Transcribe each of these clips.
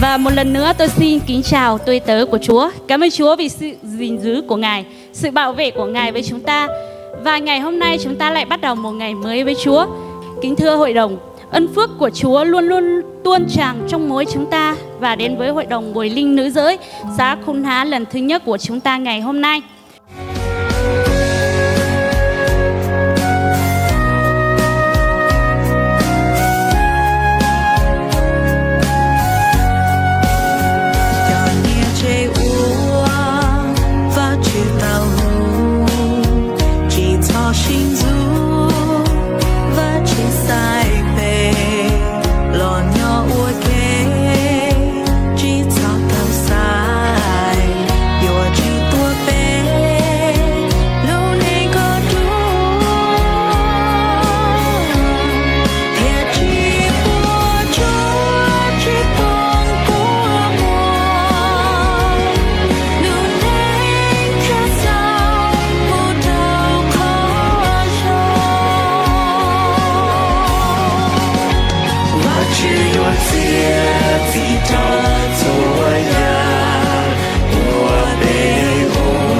Và một lần nữa tôi xin kính chào tôi tớ của Chúa. Cảm ơn Chúa vì sự gìn giữ của Ngài, sự bảo vệ của Ngài với chúng ta. Và ngày hôm nay chúng ta lại bắt đầu một ngày mới với Chúa. Kính thưa hội đồng, ân phước của Chúa luôn luôn tuôn tràn trong mỗi chúng ta và đến với hội đồng Bồi Linh Nữ Giới xã Khuôn Há lần thứ nhất của chúng ta ngày hôm nay. Cov niam tsev ua Vajtswv tau hlub, tsis txhob sib ntxub, Vajtswv xaiv peb los nyob ua ke, tsis txhob tau xaiv, yuav tsis tuaj peb lub neej ko dua, thiab tsis puas tsuaj tsis poob kua muag, lub neej thiaj xaus mus rau qhov zoo. Vajtswv yuav txiav txim rau txhua yam uas peb ua,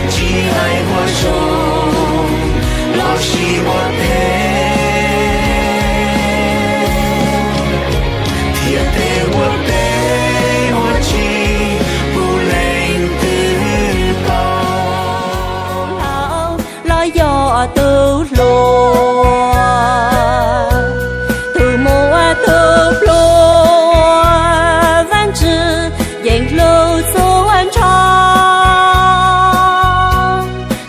tsis hais ua zoo los sis ua phem, thiab tej uas peb ua tsis puv leej twg tau. Los yog tus hluas, tus muaj tus pluag, Vajtswv yeej hlub txhua nrho,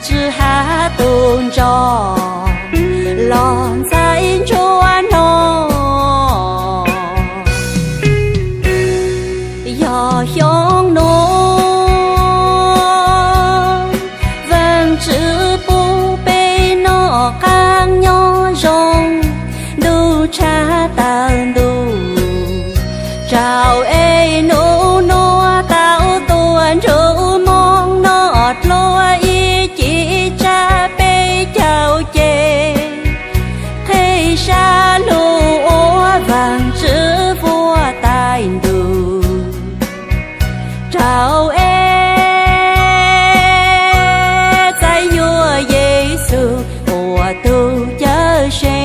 tsis hais tus ntsoj los ntxhais ntsuag no. Yog xyoo no Vajtswv pub peb noj qab nyob zoo, ntuj tshab tawm ntuj tsaus es nus nua tau tuaj nrug moo noj dlua ib cim tsa peb caug ces, qheb sab lug ua Vajtswv vuab tais ntuj rau es txais yuav Yexus ua tus Cawmseej.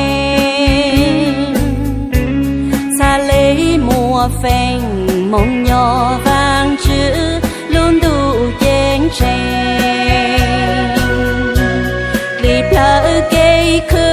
Txhad le muaj feem moog nyob Vajtswv lub ntuj ceeb tsheej, li plawv kev khw